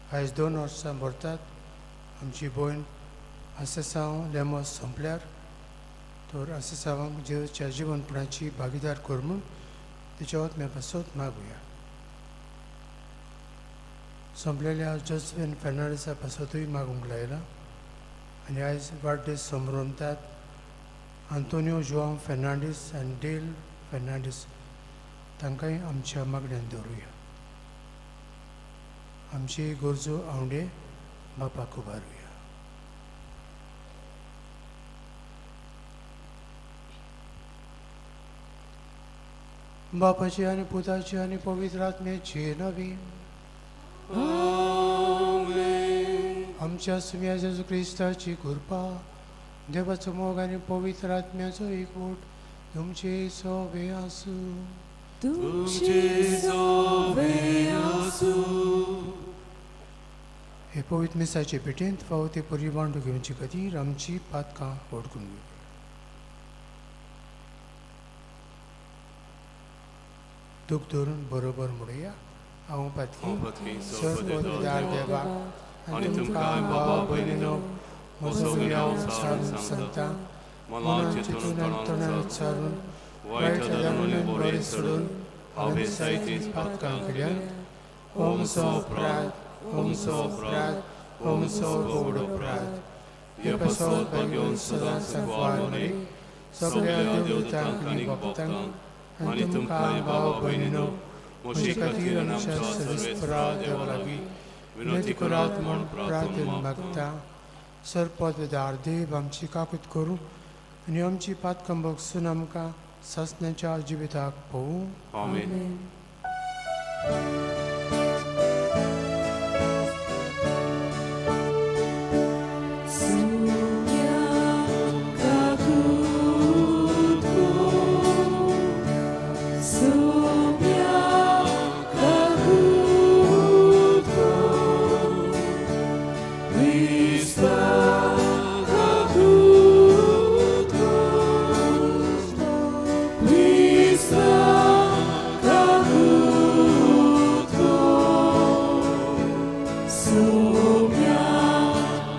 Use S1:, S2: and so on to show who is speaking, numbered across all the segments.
S1: आयज 2 वर्सां भरतात. आमची भयण आसेसांव लेमोस सोंपल्यार तर आसेसांवांक जेजूच्या जिवनपणाची भागीदार कर म्हूण तिच्या आत्म्या पासत मागुया. सोंपलेल्या जोजफीन फेर्नांडीसा पासतूय मागूंक लायलां आनी आयज वाडदीस समरमतात आंतोनियो जुआंव फेर्नांडीस आनी डेल फेर्नांडीस, तांकांय आमच्या मागण्यान दवरुया. आमची गरजो आवंडे बापाक उबारुया. बापाची आनी पुताची आनी पवित्र आत्म्याची नांवी. आमच्या सुम्या जेजू क्रिस्ताची कृपा, देवाचो मोग आनी पवित्र आत्म्याचो एकवट तुमचे सोबे आसूं.
S2: तुमचे सोबे आसूं.
S1: हे पवित्र मिसाचे पेटेंत फावो ते परी वांटो घेवचे खातीर आमची पातकां वडकून घेवया. दूख धरून बरोबर म्हणुया, हांव पातकी.
S2: पातकी.
S1: सर्वदार देवाक
S2: आनी तुमकां बाबा भयणीनो
S1: म्हजो गुन्यांव सारून सांगता.
S2: मनान,
S1: चिंतून
S2: चिंतून,
S1: आनी तोंडान उच्चारून,
S2: वायट धरून, बरें सोडून हांवें जायतीं
S1: पातकां केल्यात. हो म्हजो अपराध, हो म्हजो अपराध, हो म्हजो व्हड अपराध.
S2: हे पासत भाग्यवंत सदांच सांकवाळ मरे, सगळ्या देवदूतांक आनी भक्तांक आनी तुमकां भाव भयणीनो म्हजे खातीर आनी आमच्या सर्वेस्परा देवा लागीं विनंती करात म्हूण
S1: प्रार्थन
S2: प्रार्थना
S1: मागता. सरपददार देव आमची काकूत करूं आनी आमची पातकां भोगसून आमकां सासण्याच्या जिविताक पोवूं.
S2: आमेन.
S3: Sumia kakutko, sumia kakutko, Krista kakutko, Krista kakutko, sumia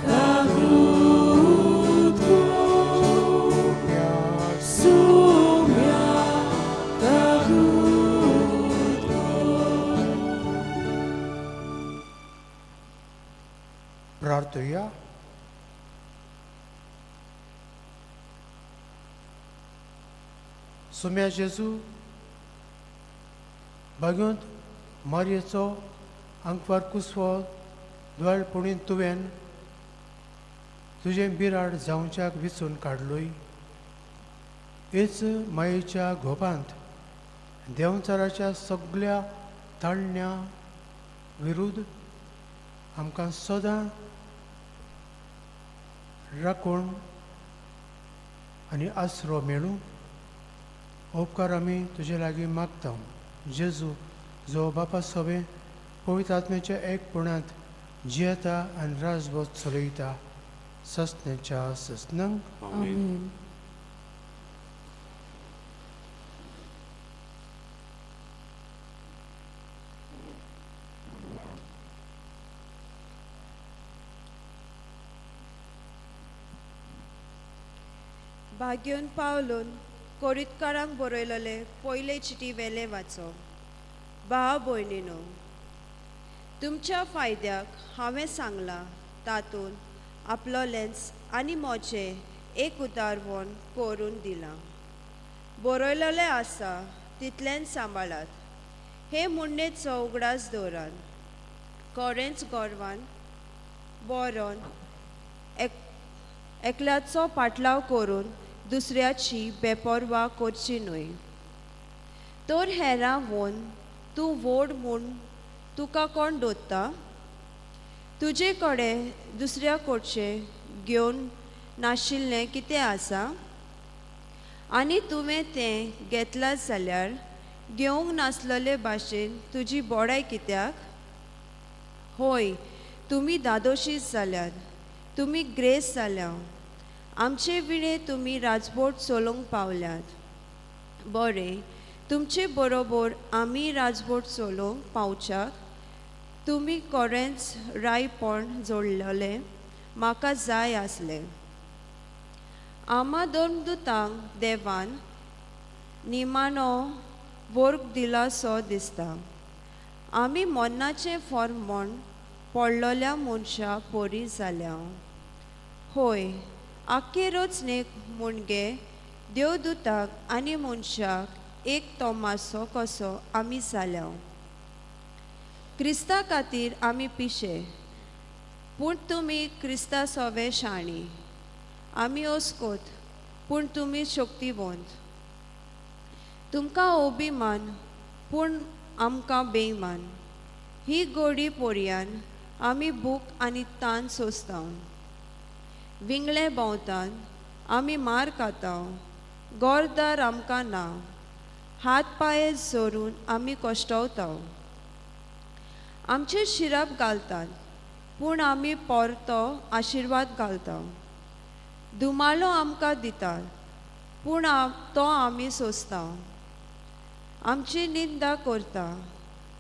S3: kakutko, sumia kakutko.
S1: प्रार्थुया. सुम्या जेजू, भाग्योंत मारयेचो आंकवार कुसवो दुवाळपणीन तुवें तुजें बिराड जावच्याक विचून काडलोय. हेच मायेच्या गोपांत देंवचाराच्या सगल्या ताळण्या विरुद्ध आमकां सदां राखण आनी आसरो मेळूं. उपकार आमी तुजे लागीं मागता, जेजू, जो बापा सोबे पवित्र आत्म्याच्या एकपणांत जियेता आनी राजवट चलयता ससण्याच्या ससनांक.
S2: आमेन.
S4: भाग्योन पावलून कोरितकारांक बरयलेले पयले चिटी वेले वाचो. भाव भयणीनो, तुमच्या फायद्याक हांवें सांगलां तातूंत आपलोलेंच आनी म्हजें एक उदारवण करून दिलां. बरयलेलें आसा तितलेंच सांबाळात. हे म्हणणेचो उगडास दवरात. कोरेंच गोरवान बरोवन एक एकल्याचो पाटलाव करून दुसऱ्याची बेपर्वा करची न्हय. तर हेरां वोन तूं व्हड म्हूण तुका कोण दवरता? तुजे कडेन दुसऱ्या कडचें घेवन नाशिल्लें कितें आसा? आनी तुवें तें घेतलां जाल्यार घेवंक नासलेले भाशेन तुजी बोडाय कित्याक? होय, तुमी धादोशी जाल्यात, तुमी ग्रेस जाल्या, आमचे विणे तुमी राजबोट चलोवंक पावल्यात. बरें, तुमचे बरोबर आमी राजबोट चलोवंक पावच्याक. तुमी कोरेंच रायपण जोडलेलें म्हाका जाय आसलें. आमा दोन दुतांक देवान निमाणो वर्ग दिलासो दिसता. आमी मरणाचें फॉर्म म्हण पडलेल्या मनशा परी जाल्या. होय, आख्खे रचणेक मुणगे देवदूताक आनी मनशाक एक तोमासो कसो आमी जाल्या. क्रिस्ता खातीर आमी पिशे, पूण तुमी क्रिस्ता सोवे शाणी. आमी ओस्कोत, पूण तुमी शक्तिवंत. तुमकां अभिमान, पूण आमकां बेईमान. ही गोडी पोरयान आमी भूक आनी तान सोंसता. विंगळे भोंवतात, आमी मार खाता. गोरदार आमकां ना. हात पांय जोरून आमी कश्टवता. आमचेर शिरप घालतात, पूण आमी परतो आशिर्वाद घालता. दुमालो आमकां दितात, पूण तो आमी सोंसता. आमची निंदा करता,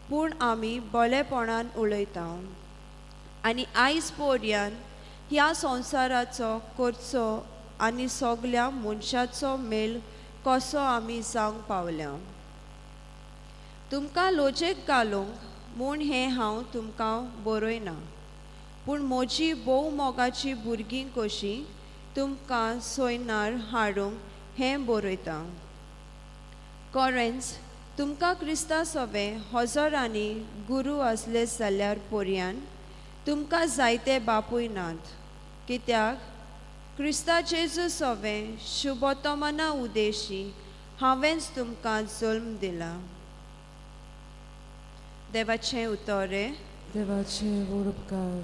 S4: पूण आमी बरेपणान उलयता. आनी आयज पोरयान ह्या संवसाराचो करचो आनी सगल्या मनशाचो मेल कसो आमी जावंक पावल्या. तुमकां लोजेक घालूंक म्हूण हें हांव तुमकां बरयना, पूण म्हजी भोव मोगाची भुरगीं कशीं तुमकां सोयनार हाडूंक हें बरयता. कोरेंस, तुमकां क्रिस्ता सोवे हजरांनी गुरू आसले जाल्यार पोरयान तुमकां जायते बापूय नात, कित्याक क्रिस्ता जेजू सोवे शुभतमना उदेशी हांवेंच तुमकां जल्म दिला. देवाचें उतर.
S3: देवाचे व्हड उपकार.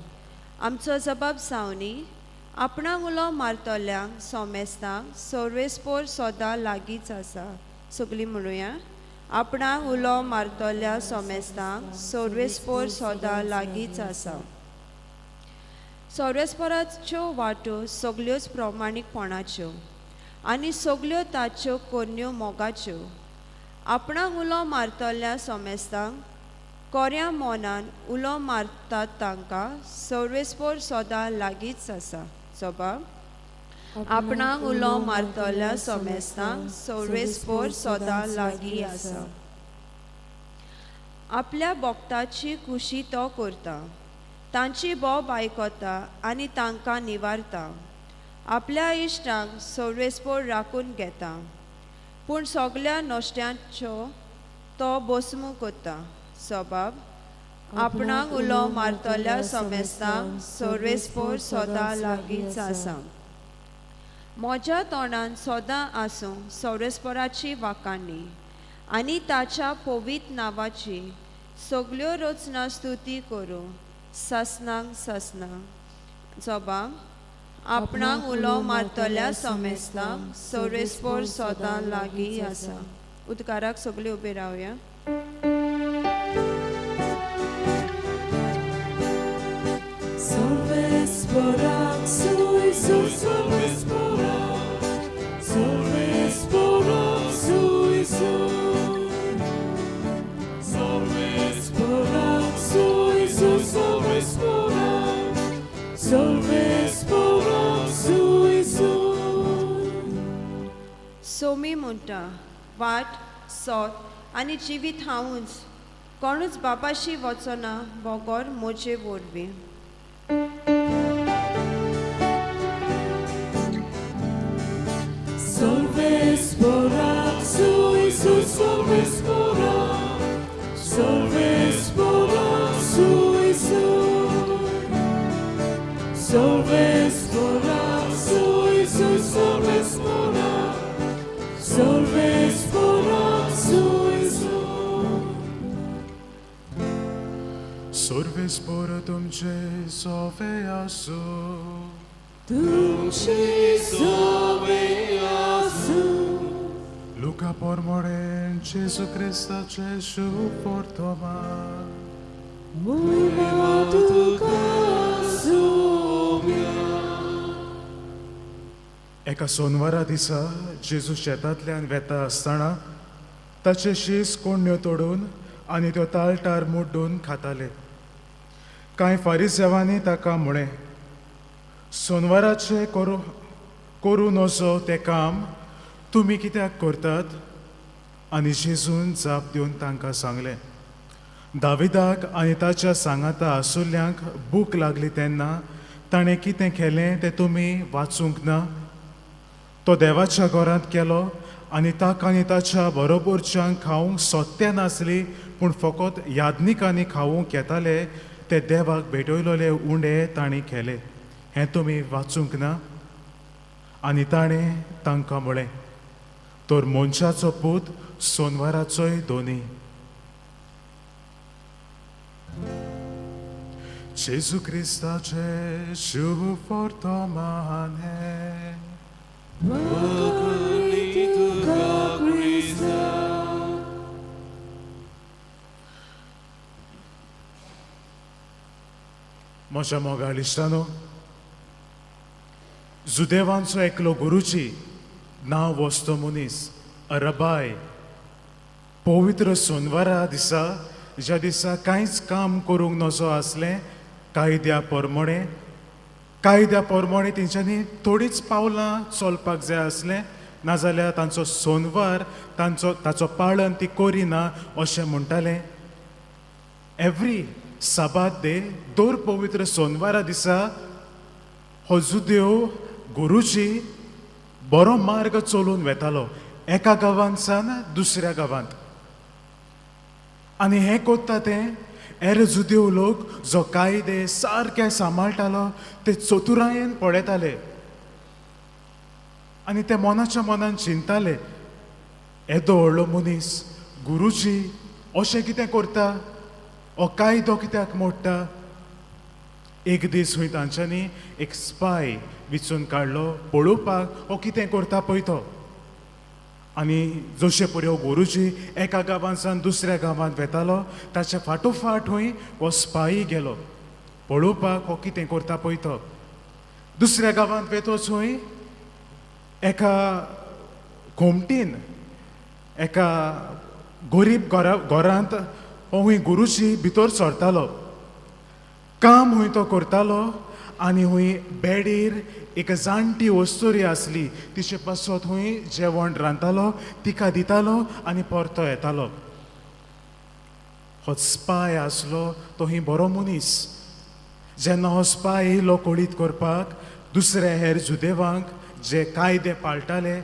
S4: आमचो जबाब जावनी आपणाक उलो मारतल्यांक सोमेस्तांक सर्वेस्पोर सदां लागींच आसा. सगळीं म्हणुया, आपणाक उलो मारतल्या सोमेस्तांक सर्वेस्पोर सदां लागींच आसा. सर्वेस्पोराच्यो वाटो सगल्योच प्रमाणीकपणाच्यो आनी सगल्यो ताच्यो कोन्यो मोगाच्यो. आपणाक उलो मारतल्या सोमेस्तांक कोऱ्या मोनान उलो मारतात तांकां सर्वेस्पोर सदां लागींच आसा. जबाब, आपणाक उलो मारतल्या सोमेस्तांक सर्वेस्पोर सदां लागीं आसा. आपल्या भक्ताची खुशी तो करता, तांची बोब आयकता आनी तांकां निवारता. आपल्या इश्टांक सर्वेस्पोर राखून घेता, पूण सगल्या नश्ट्यांच्यो तो बसमू करता. सबाब, आपणाक उलो मारतल्या सोमेस्तांक सर्वेस्पोर सदां लागींच आसा. म्हज्या तोंडान सदां आसूं सर्वेस्पोराची वाखाणी आनी ताच्या पवित्र नांवाची सगल्यो रचना स्तुती करूं सासनांक सासनां. जबाब, आपणाक उलो मारतल्या सोमेस्तांक सर्वेस्पोर सदां लागीं आसा. उदकाराक सगळीं उबी रावया.
S3: Salves sui su, salves porac sui su.
S2: Salves
S3: Porac sui su, salves porac, salves porac sui su.
S4: Somi म्हणटा, वाट सोत आनी जिवीत हांवूच, कोणूच बापाशी वचना बगर म्हजे वरवीं.
S3: Salves porac sui su, salves porac sui su. Salves porac sui su, salves porac, salves porac sui su.
S5: सर्वेस्पोर तुमचे सोवे आसूं.
S3: तुमचे सोवे आसूं.
S5: लुका पोरमोडेन जेजू क्रिस्ताचे शुभ वर्तमान.
S3: मोहिमा तुका सोम्या.
S5: एका सोनवारा दिसा जेजू शेतांतल्यान वेता आसतना ताचे शीस कोण्ण्यो तोडून आनी त्यो ताळटार मुड्डून खाताले. कांय फारिसेवांनी ताका म्हळें, सोनवाराचें करूं करूं नजो तें काम तुमी कित्याक करतात? आनी जेजून जाप दिवन तांकां सांगलें, दाविदाक आनी ताच्या सांगाता आसुल्ल्यांक भूक लागली तेन्ना ताणें कितें केलें तें तुमी वाचूंक ना? तो देवाच्या घरांत गेलो आनी ताका आनी ताच्या बरोबरच्यांक खावंक सोत्तें नासली, पूण फकत याज्ञिकांनी खावंक येताले ते देवाक भेटयलोले उंडे तांणी केले. हें तुमी वाचूंक ना? आनी ताणें तांकां म्हळें, तर मनशाचो पूत सोनवाराचोय दोनी. जेजू क्रिस्ताचें शुभ वर्तमान हें.
S2: वखणी तुका क्रिस्ता.
S5: म्हज्या मोगाळ इश्टानो, जुदेवांचो एकलो गुरुजी नांव वस्तो मनीस अरबाय पवित्र सोनवारा दिसा, ज्या दिसा कांयच काम करूंक नजो आसलें कायद्या पोरमोणें, कायद्या पोरमोणें तेंच्यांनी थोडींच पावलां चलपाक जाय आसलें, नाजाल्यार तांचो सोनवार तांचो ताचो पाळन ती करिना अशें म्हणटालें. एवरी साबात डे, दर पवित्र सोनवारा दिसा हो जुदेव गुरुजी बरो मार्ग चलून वेतालो एका गांवांत सावन दुसऱ्या गांवांत. आनी हें कोत्ता तें एर जुदेव लोक जो कायदे सारके सांबाळटालो ते चतुरायेन पळयताले आनी ते मनाच्या मनान चिंताले, येदो व्हडलो मनीस गुरुजी अशें कितें करता, हो कायदो कित्याक मोडटा? एक दीस हुंय तांच्यांनी एक स्पाय विचून काडलो पळोवपाक हो कितें करता पळय तो. आनी जशे परी हो गुरुजी एका गांवांत सावन दुसऱ्या गांवांत वेतालो ताच्या फाटोफाट हुंय हो स्पायी गेलो पळोवपाक हो कितें करता पळय तो. दुसऱ्या गांवांत वेतोच हुंय एका खोमटीन एका गरीब घरांत हो हुंय गुरुजी भितर सरतालो. काम हुंय तो करतालो आनी हुंय बेडीर एक जाणटी वस्तुरी आसली तिचे पासत हुंय जेवण रांदतालो, तिका दितालो आनी परतो येतालो. हो स्पाय आसलो तो ही बरो मनीस. जेन्ना हो स्पाय येयलो कळीत करपाक दुसऱ्या हेर जुदेवांक जे कायदे पाळटाले,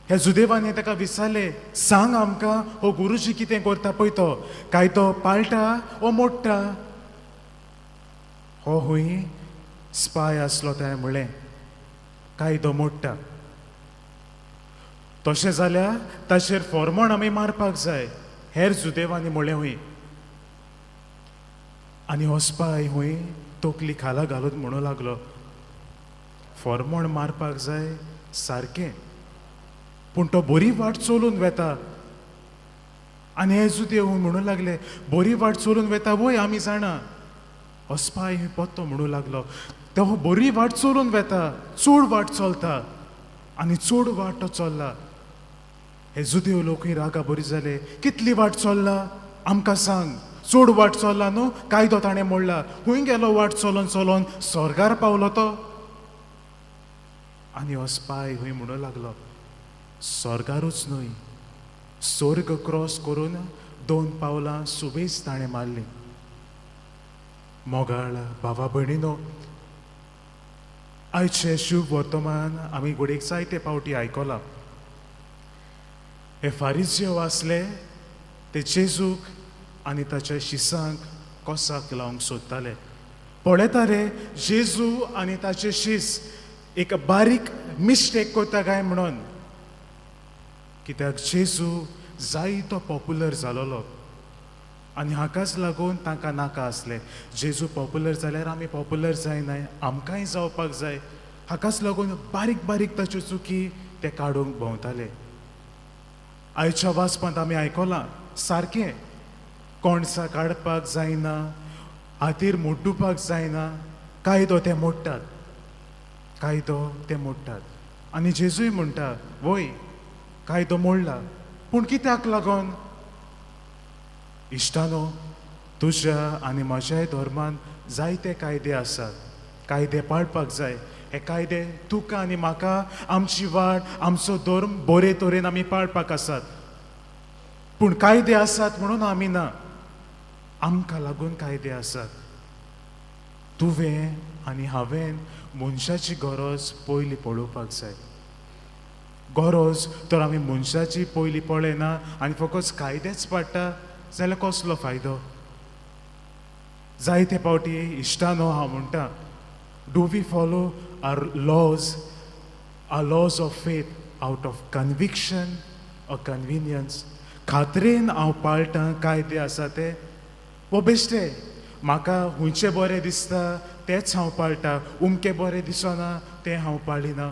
S5: ह्या जुदेवांनी ताका विचारलें, सांग आमकां हो गुरुजी कितें करता पळय तो, कायदो पाळटा ओ मोडटा? हो हुंय स्पाय आसलो ताणें म्हणलें, कायदो मोडटा, तशें जाल्यार ताचेर फॉर्मण आमी मारपाक जाय, हेर जुदेवांनी म्हणलें हुंय. आनी हो स्पाय हुंय तकली खाला घालून म्हणूं लागलो, फॉर्मण मारपाक जाय सारकें, पूण तो बरी वाट चलून वेता. आनी हे जुदेव म्हणूं लागले, बरी वाट चलून वेता वय आमी जाणा. हो स्पाय पत्तो म्हणूं लागलो, तो बरी वाट चलून वेता, चड वाट चलता आनी चड वाट तो चल्ला. हे जुदेव लोकूय रागा बरी जाले, कितली वाट चल्ला आमकां सांग, चड वाट चल्ला न्हू, कायदो ताणें मोडला, खूंय गेलो वाट चलोन चलोन स्वर्गार पावलो तो. आनी हो स्पाय हुंय म्हणूं लागलो, स्वर्गारूच न्हय, स्वर्ग क्रॉस करून 2 पावलां सुबेज ताणें मारलीं. मोगाळ भावा भयणीनो, आयचें शुभ वर्तमान आमी घडयेक जायते पावटी आयकलां. हे फारिज्यो आसले ते जेजूक आनी ताच्या शिसांक कोसाक लावंक सोदताले. पळयता रे जेजू आनी ताचे शीस एक बारीक मिस्टेक करता काय म्हणून, कित्याक जेजू जायतो पॉप्युलर जालोलो आनी हाकाच लागून तांकां नाका आसलें. जेजू पॉप्युलर जाल्यार आमी पॉप्युलर जायनाय, आमकांय जावपाक जाय. हाकाच लागून बारीक बारीक ताच्यो चुकी ते काडूंक भोंवताले. आयच्या वाचपांत आमी आयकलां सारकें, कोणसां काडपाक जायना, हातीर मुड्डुपाक जायना, कायदो ते मोडटात, कायदो ते मोडटात. आनी जेजूय म्हणटा, वय कायदो मोडला, पूण कित्याक लागून? इश्टानो, तुज्या आनी म्हज्याय धर्मान जायते कायदे आसात, कायदे पाळपाक जाय. हे कायदे तुका आनी म्हाका आमची वाट, आमचो धर्म बरे तरेन आमी पाळपाक आसात. पूण कायदे आसात म्हणून आमी ना, आमकां लागून कायदे आसात. तुवें आनी हांवें मनशाची गरज पयली पळोवपाक जाय. गरज तर आमी मनशाची पयली पळयना आनी फकत कायदेच पाडटा जाल्यार कसलो फायदो? जायते फावटी इश्टानो हांव म्हणटा, do we follow our laws, our laws of faith out of conviction or convenience? खात्रेन हांव पाळटां कायदे आसा ते, वो बेश्टे म्हाका खुंयचें बरें दिसता तेंच हांव पाळटा, उमकें बरें दिसना तें हांव पाळिना.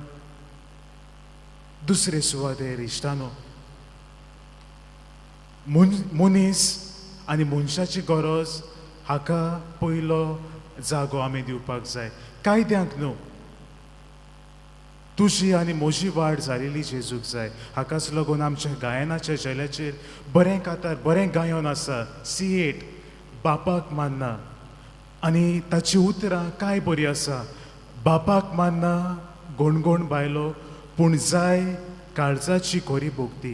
S5: दुसरे सुवातेर इश्टानो, मनीस आनी मनशाची गरज हाका पयलो जागो आमी दिवपाक जाय, कायद्यांक न्हू. तुजी आनी म्हजी वाड जालेली जेजूक जाय. हाकाच लागून आमच्या गायनाच्या झेल्याचेर बरें कातार, बरें गायन आसा, C8, बापाक मानना. आनी ताची उतरां काय बरी आसा, बापाक मानना गणगण बायलो, पूण जाय काळजाची खरी भोगती.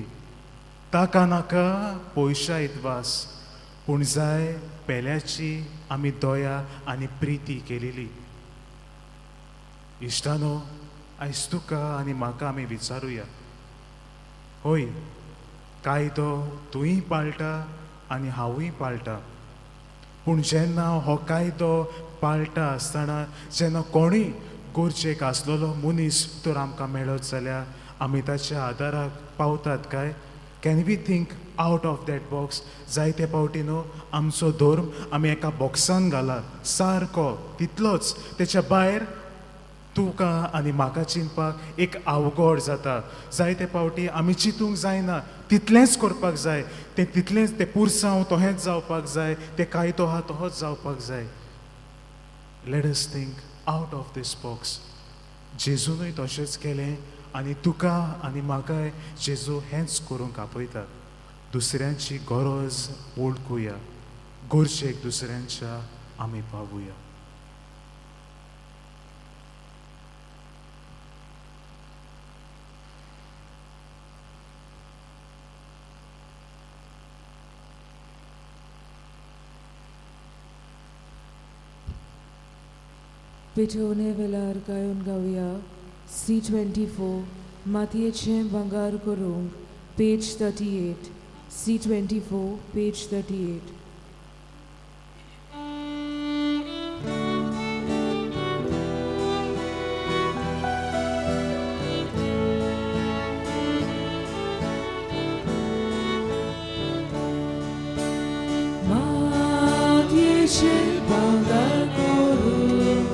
S5: ताका नाका पयशा इतवास, पूण जाय पेल्याची आमी दया आनी प्रिती केलेली. इश्टानो, आयज तुका आनी म्हाका आमी विचारुया, हय कायदो तूंय पाळटा आनी हांवूय पाळटा, पूण जेन्ना हो कायदो पाळटा आसतना जेन्ना कोणूय गरजेक आसलेलो मनीस तर आमकां मेळत जाल्यार आमी ताच्या आदाराक पावतात काय? Can we think out of that box? जायते फावटी न्हू आमचो धर्म आमी एका बॉक्सान घाला सारको, तितलोच, तेच्या भायर तुका आनी म्हाका चिंतपाक एक अवघड जाता. जायते फावटी आमी चिंतूंक जायना, तितलेंच करपाक जाय, तें तितलेंच, तें पुरसांव तहेंच जावपाक जाय, तें कायदो आहा तहोच जावपाक जाय. Let us think out of this box. जेजूनय तशेंच केलें आनी तुका आनी म्हाकाय जेजू हेंच करूंक आपयता. दुसऱ्यांची गरज वळखुया, गरजेक दुसऱ्यांच्या आमी पावुया.
S3: पेटोवणे वेळार गायोन गावया C24, मातयेचें भांगर करूंक, पेज 38, C24, page 38. मातयेचें भांगर करूंक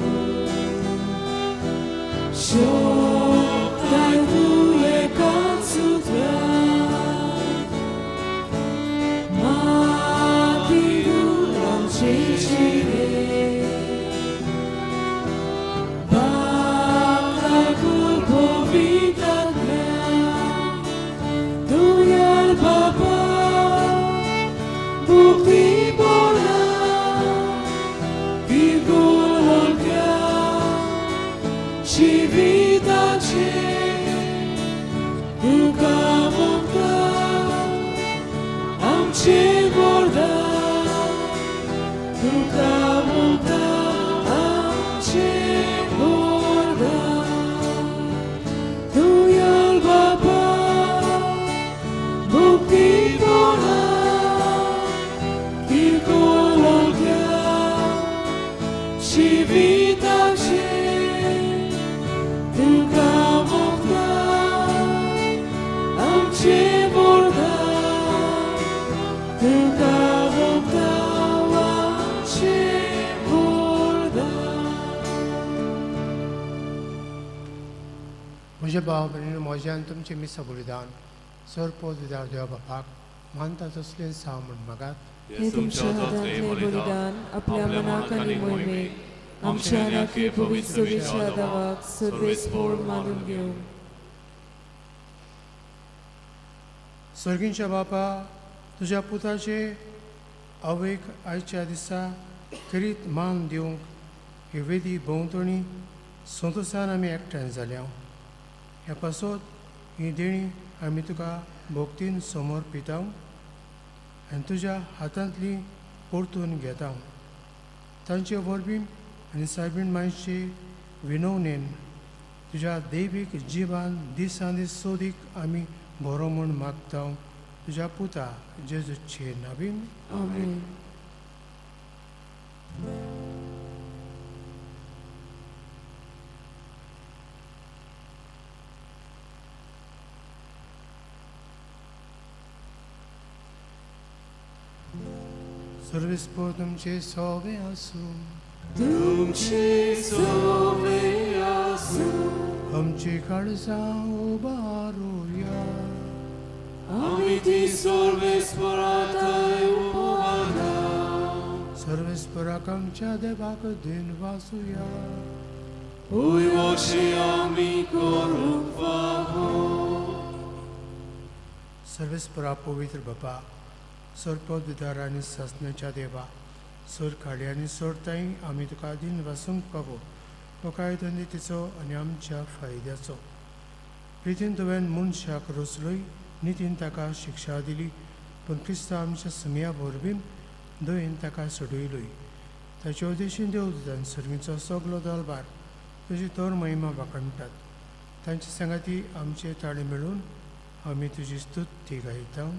S3: शोकताय तूं एकाच सुत्रान, माती आमचें जिणें, बापलाक पवित्र दुयाल बाबा मुक्ती बोला किरकोळ जिविताचें तुका मुक्ता आमचें वरदान, तुका मुक्ता आमचें वरदान. दुयाल बाबा मुक्ती बोला किरकोळ जिविताचें तुका मुक्ता आमचें वरदान, तुका मुक्ता आमचें वरदान.
S1: म्हज्या भाव भयणीनो, म्हजें आनी तुमचें मिसा बलिदान सोरपोत विदार देवा बापाक मानता तसलें साव म्हूण मागात.
S3: हे तुमच्या हातांतलें बलिदान आपल्या मनाक आनी मोहिमेक आमच्या आनी आखे पवित्र सभेच्या दावाक सर्वेस्पोर मानून घेवं.
S1: सर्गींच्या बापा, तुज्या पुताचे आवयक आयच्या दिसा खेरीत मान दिवंक हे वेदी भोंवतणी संतोशान आमी एकठांय जाल्या. ह्या पासत ही देणी आमी तुका भक्तीन समर्पिता आनी तुज्या हातांतली परतून घेता. तांचे वरवीं आनी सायबीण मांयचे विनवणेन तुज्या दैवीक जिवान दिसान दीस सोदीक आमी बरो म्हूण मागता तुज्या पुता जेजूचे नावीन.
S3: आमेन.
S1: सर्वेस्पोर तुमचे सोवे आसूं.
S2: तुमचे सोवे आसूं.
S1: आमची काळजां उबारुया.
S2: आमी ती सर्वेस्पराथंय उबारता.
S1: सर्वेस्पराक आमच्या देवाक दिन वासुया.
S2: हय वशी आमी करूंक फावो.
S1: सर्वेस्परा पवित्र बापा, सरपद आनी सासण्याच्या देवा, सर खाली आनी सोडताय आमी तुका दिन वासूंक पावो हो कायदो नितीचो आनी आमच्या फायद्याचो. प्रितीन तुवें मनशाक रचलोय, नितीन ताका शिक्षा दिली, पूण क्रिस्तांव आमच्या सुमया वरवीं दयेन ताका सोडयलोय. ताचे उद्देशीन देवदूतान सर्गीचो सगलो दलबार तुजी तर महिमा वाखणटात. तांचे सांगाती आमचे ताळे मेळून आमी तुजी स्तुती गायता.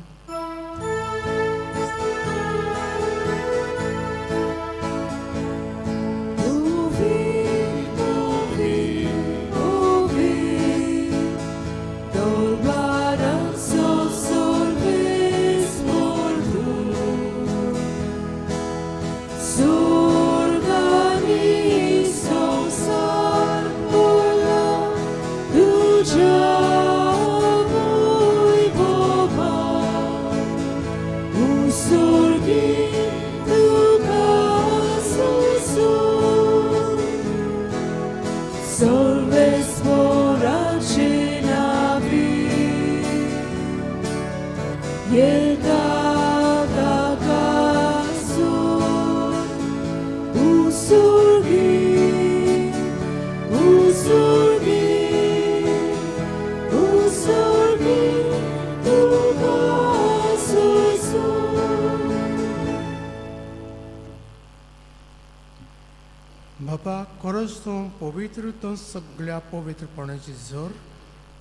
S1: बापा, खरोच तूं पवित्र, तूं सगळ्या पवित्रपणाची जोर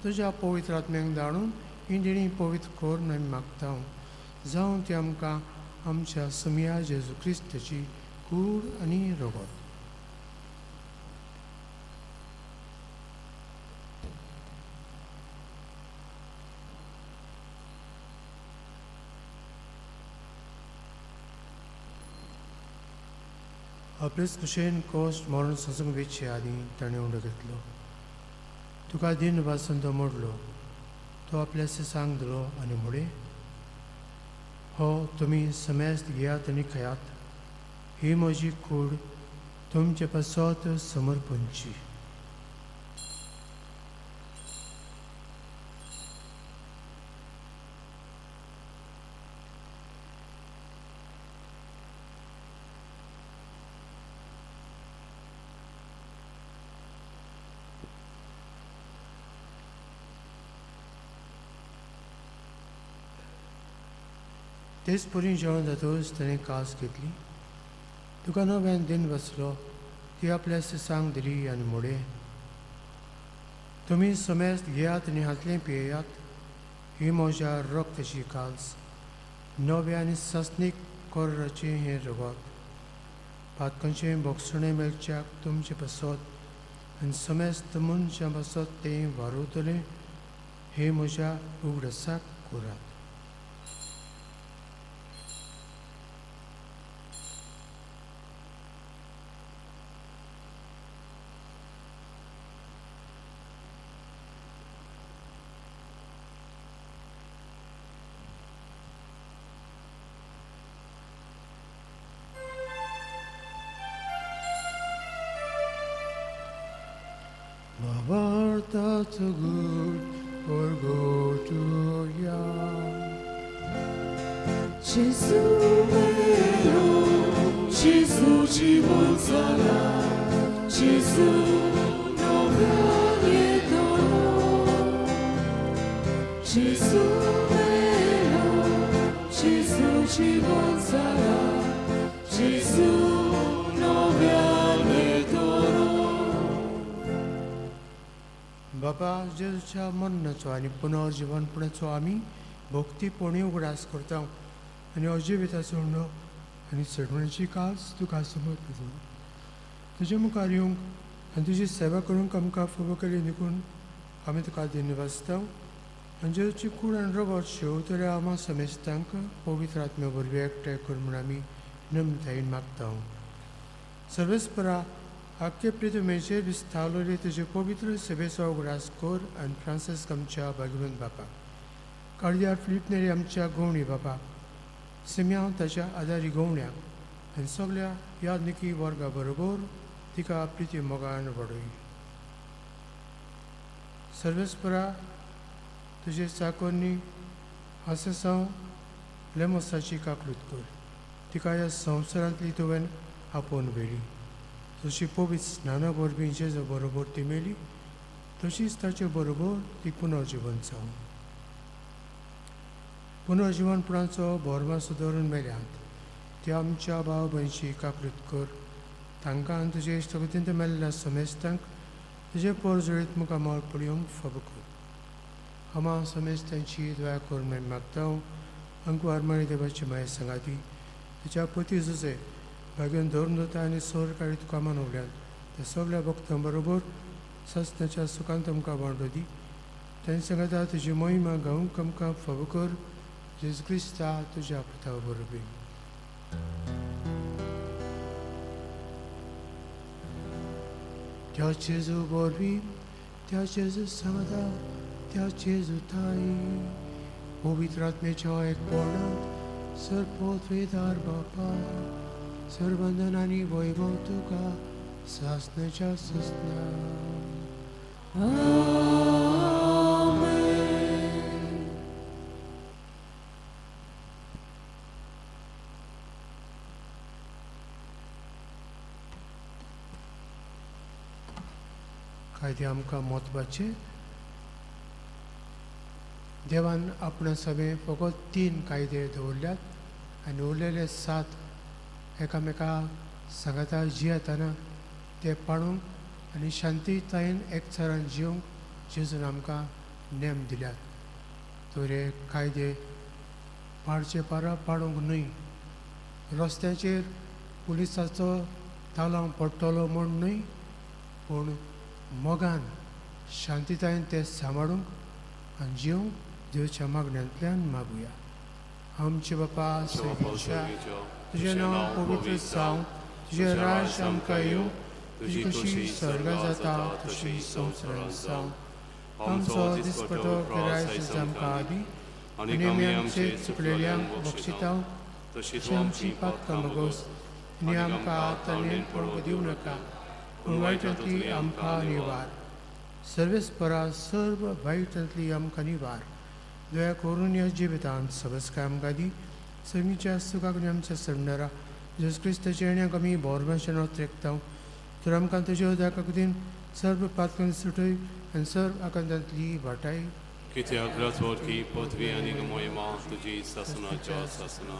S1: तुज्या पवित्र आत्म्यांक दाणून ही देणी पवित्र कर आमी मागता. जावं ती आमकां आमच्या सुमया जेजू क्रिस्ताची कूड आनी रगत. आपलेच कुशेन कोस्ट मरण सोसूंक वेचे आदीं ताणें उडो घेतलो. तुका दिन वासून तो मोडलो, तो आपल्या सांग दिलो आनी म्हणलें, हो तुमी समेस्त घेयात आनी खायात, ही म्हजी कूड तुमचे पासत समर्पणची. तेच परी जेवण जातकच ताणें कास घेतली, तुका नव्यान दिन बसलो, ती आपल्या सांग दिली आनी म्हणलें, तुमी समेस्त घेयात आनी हातलें पियेयात, ही म्हज्या रक्ताची कास, नव्या आनी सासणीक कोराचें हें रगत, पातकांचें बोगसणें मेळच्याक तुमचे पासत आनी समेस्त मनशां पासत तें वारवतलें, हें म्हज्या उगडासाक करात. That's good or go to ya.
S3: Gesù mio, जेजू जिवन जाला, जेजू नव्यान येतलो. जेजू मेलो, जेजू जिवन जाला, जेजू नव्यान येतलो.
S1: बाबा जेजूच्या मरणाचो आनी पुनर्जिवनपणाचो आमी भक्तीपणी उगडास करता आनी अजिविताचो उणो आनी चडवणीची कास तुका समर्पिता. तुजे मुखार येवंक आनी तुजी सेवा करूंक आमकां फावो केली देखून आमी तुका धन्यवाद आनी जेजूची कूड आनी रगत शेवतल्या आमा समेस्तांक पवित्र आत्म्या वरवीं एकठांय कर म्हूण आमी नम्रतायेन मागता. सर्वेस्परा आख्खे प्रितमेचेर विस्तावलेले तुजे पवित्र सेवेचो उगडास कर आनी फ्रांसिस्क आमच्या भाग्यवंत बापा, कार्दिनाल फिलीप नेरी आमच्या गवणी बापा, सिम्यांव ताच्या आदारी गवण्याक आनी सगल्या यादनिकी वर्गा बरोबर तिका प्रिती मोगान वाडय. सर्वेस्परा तुजे चाकोरनी आसेसांव लेमोसाची काकलूत कर, तिका ह्या संवसारांतली तुवें आपोवन व्हेली. जशी पवित्र स्नाना वरवीं जेजू बरोबर ती मेली तशीच ताचे बरोबर ती पुनर्जिवन जावं. पुनर्जिवनपणाचो भरमासो धरून मेल्यात त्या आमच्या भाव भयणीची काकलूत कर, तांकां आनी तुजे इश्टगतींत मेल्ल्या समेस्तांक तुजे पोरजळीत मुखार मळ पळोवंक फावो कर. आमा समेस्तांची दया कर म्हूण मागता. अंकवार मारी देवाची माये सांगाती तुज्या पती जुजे भाग्यान धरून दवरता आनी सोर काळी तुका मानवल्यान त्या सगल्या भक्तां बरोबर सस्नाच्या सुखान तुमकां वांटो दी. तांचे सांगाता तुजी मोहिमा गावंक आमकां फावो कर, जेजू क्रिस्ता तुज्या पुता बरोबर. त्या जेजू वरवीं, त्या जेजू सांगाता, त्या जेजू ताई पवित्र आत्म्याच्या एकपणांत सर्वोत्वेदार बापा, सर्वंदन आनी वैभव तुका सासनाच्या ससना.
S3: आमेन.
S1: कायदे आमकां म्हत्वाचे. देवान आपणा सगळे फकत 3 कायदे दवरल्यात आनी उरलेले 7 एकामेका सांगाता जियेतना ते पाळूंक आनी शांतीतायेन एकचारान जिवंक जेजून आमकां नेम दिल्यात. तर हे कायदे पाळचे पारा पाळूंक न्हय, रस्त्याचेर पुलिसाचो तालांव पडटलो म्हूण न्हय, पूण मोगान शांतीतायेन ते सांबाळूंक आनी जिवंक देवच्या मागण्यांतल्यान मागुया. आमचे बापा सर्गीच्या, तुजें नांव पवित्र जावं, तुजें राज्य आमकां येवं, तुजी कशी स्वर्गां जाता तशी संवसारांत जावं. आमचो दिसपटो गिरायक आमकां दी आनी आमी आमचे चुकलेल्यांक बक्षिता तशी आमची पातकां भोगोस आनी आमकां ताणें पडूंक दिवं नाका, पूण वायटांतली आमकां निवार. सर्वेस्परा सर्व वायटांतली आमकां निवार. दया करून ह्या जिवितांत सबसकाय आमकां दी. सगळीच्या सुखाक आनी आमच्या सरणारा जेजू क्रिस्ताच्या येण्याक आमी बोरमाशेन त्रेकता. तर आमकां तुज्या उदका सर्व पातकां सुटय आनी सर्व आकांतांतली वाटाय.
S2: कित्याक राजवटकी पदवी आनी मोहिमा तुजी सासनाच्या सासना.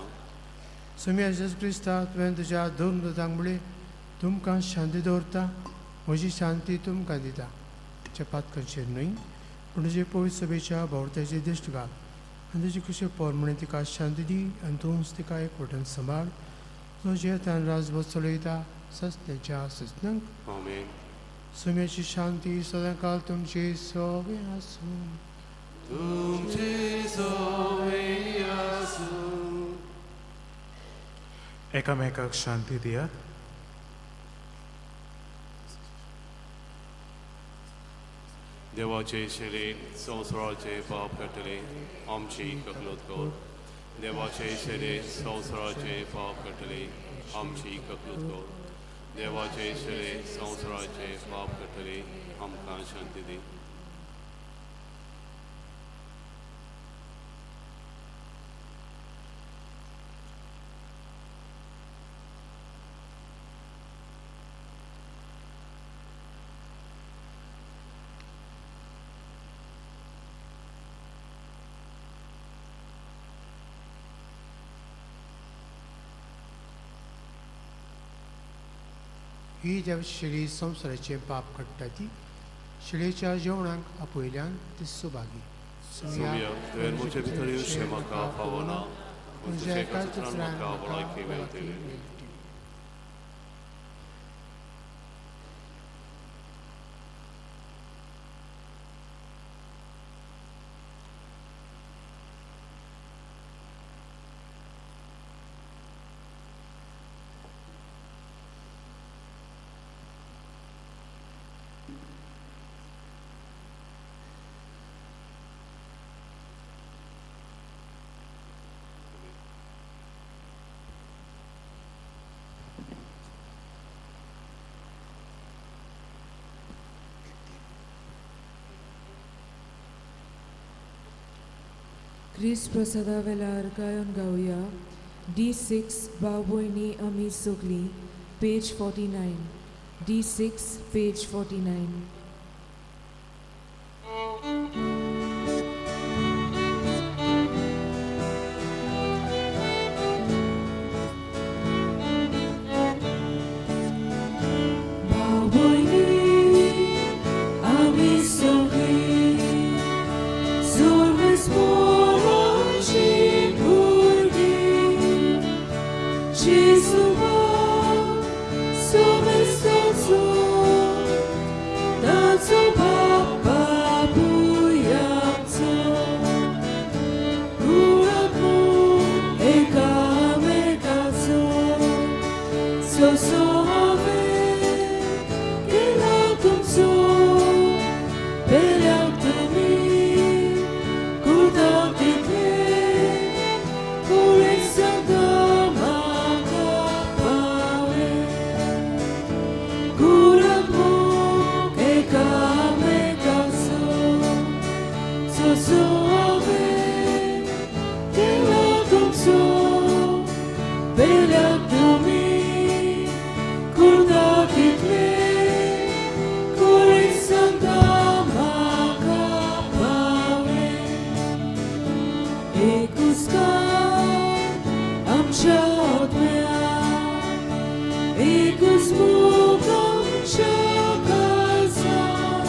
S1: सोम्या जेजू क्रिस्ता, तुवें तुज्या दोन दुतांक म्हणलें, तुमकां शांती दवरता, म्हजी शांती तुमकां दिता. तुज्या पातकांचेर न्हय पूण तुजे पवित्र सभेच्या भोंवत्याचे दिश्ट घाल आनी तुजी कशें पोर तिका शांती दी आनी तूंच तिका एकवटेन सांबाळ, जो जियेतान राजभर चलयता सस्त्याच्या सस्नांक.
S2: आमेन.
S1: सोम्याची शांती सदांकाल तुमची सगळें आसूं.
S2: तुमचे सवे आसूं.
S5: एकामेकाक शांती दियात.
S2: देवाचे शरीर संवसाराचे पाप काडटले आमची ककलत कर. देवाचे शरीर संवसाराचे पाप काडटले आमची ककलत कर. देवाचे शरीर संवसाराचे पाप काडटले आमकां शांती दी.
S1: ही देव शेळी संवसाराचें पाप काडटा ती शेळयेच्या जेवणाक आपयल्यान ती सुभागी.
S2: सोम्या, तुवें म्हजे भितर येवचें म्हाका फावना, पूण तुज्या एकाच उतरान म्हाका भलायकी मेळटली.
S3: क्रिस्त प्रसादा वेलार गायन गावया. D6 भाव भयणी आमी सगलीं, पेज 49. D6 page 49. भाव भयणी आमी सगलीं सर्वेस्पराची भुरगीं, जेजूवा सोमेस्ताचो, ताचो बाप बापूय आमचो, गुणात्मो एकामेकाचो, सोसो हांवें केला तुमचो, पेल्याक तुमी कुर्ता तितले, कुळीत सांगता म्हाका पावले. गुणात्मो एकामेकाचो, सोसो हांवें केला तुमचो, पेल्याक तुमी कुर्ता तितले, कुळीत सांगता म्हाका पावले. एक हुस्कार आमच्या आत्म्याक, एकूच मोग आमच्या काळजाक,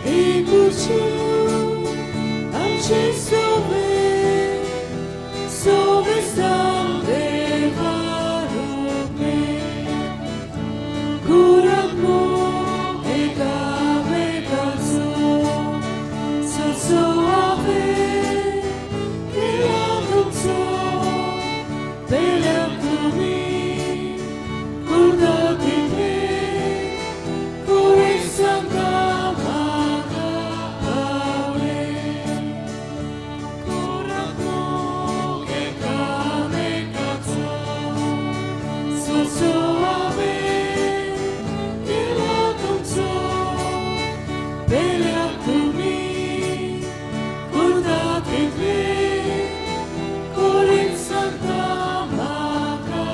S3: एकूच जीव आमचे सोबे, सोबे देवा रूपे. गुणात्मो एकामेकाचो, सोसो हांवें केला तुमचो, पेल्याक तुमी कुर्ता तितले, कुळीत सांगता म्हाका पावले. गुणात्मो एकामेकाचो, सोसो हांवें केला तुमचो, पेल्याक तुमी कुर्ता तितले, कुळीत सांगता म्हाका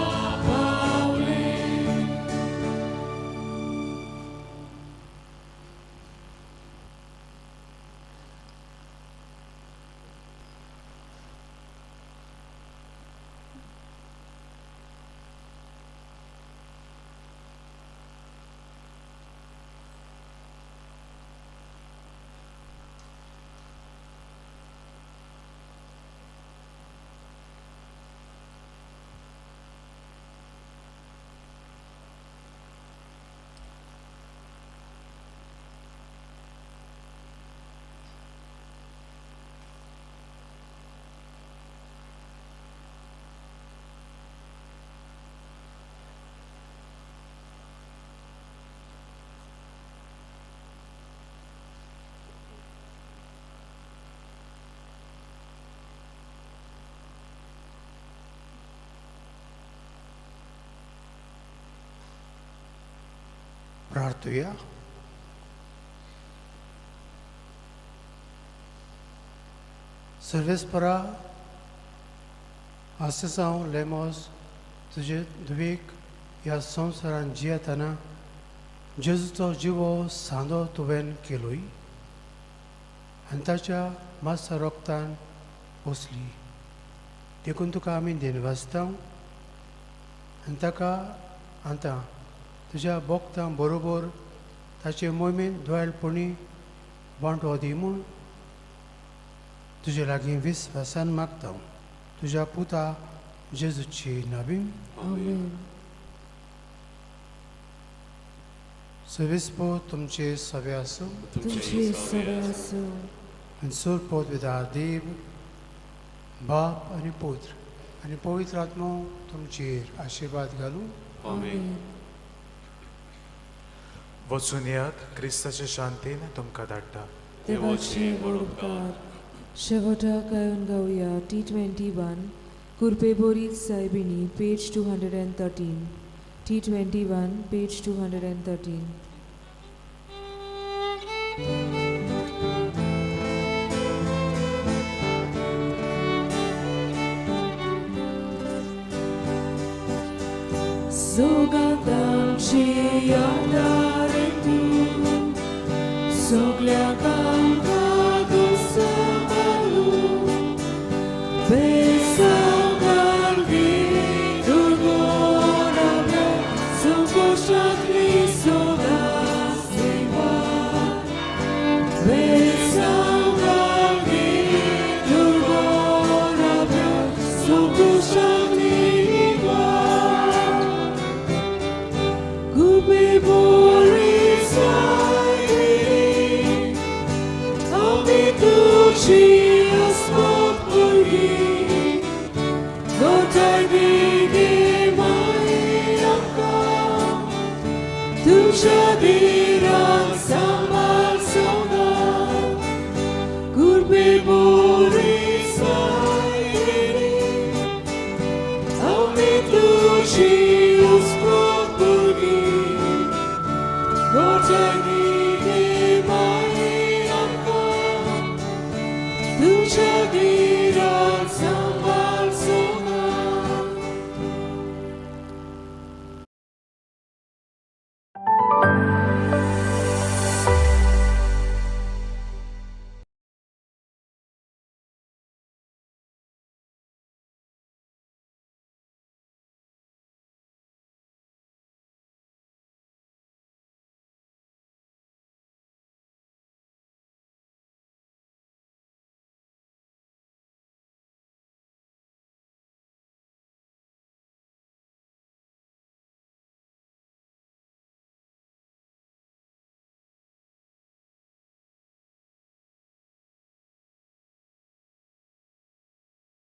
S3: पावले.
S1: प्रार्थुया. सर्वेस्परा आसेसांव लेमोस तुजे धुवेक ह्या संवसारान जियेतना जेजूचो जिवो सांदो तुवें केलोय आनी ताच्या मातसा रोगतान पोसली, देखून तुका आमी दिनवासता आनी ताका आतां तुज्या भोक्तां बरोबर ताचे मोहिमेन दोळपणी वांटो दी म्हूण तुजे लागीं विस्वासान मागता तुज्या पुता जेजूची नाबीन.
S3: आमेन.
S1: सवीस पोत तुमचे सवे आसूं.
S3: तुमचे सवे आसूं.
S1: आनी सोर पोत विदार देव बाप आनी पुत्र आनी पवित्र आत्मो तुमचेर आशिर्वाद घालूं.
S2: आमेन.
S5: वचून येयात, क्रिस्ताचे शांतीन तुमकां धाडटा.
S3: देवाचे व्हड उपकार. शेवटाक गायन गावया T21 कुर्पेबोरीत सायबिणी, page 213. T21, page 213. सोगातांची यादारे तूं सगल्या कामकात सांबाळू बेसावगार्दी दुर्गोणाव्या संकोशातली सोगास देवा बेसावगार्दी दुर्गोणाव्या संकोशातली देवा Gubi Boris Ami tuci asmok purgi Gotay digi mayaka Tuja diran sambal songa Gurbi Boris Ami tuci asmok purgi Gotay digi mayaka Tuja diran sambal songa.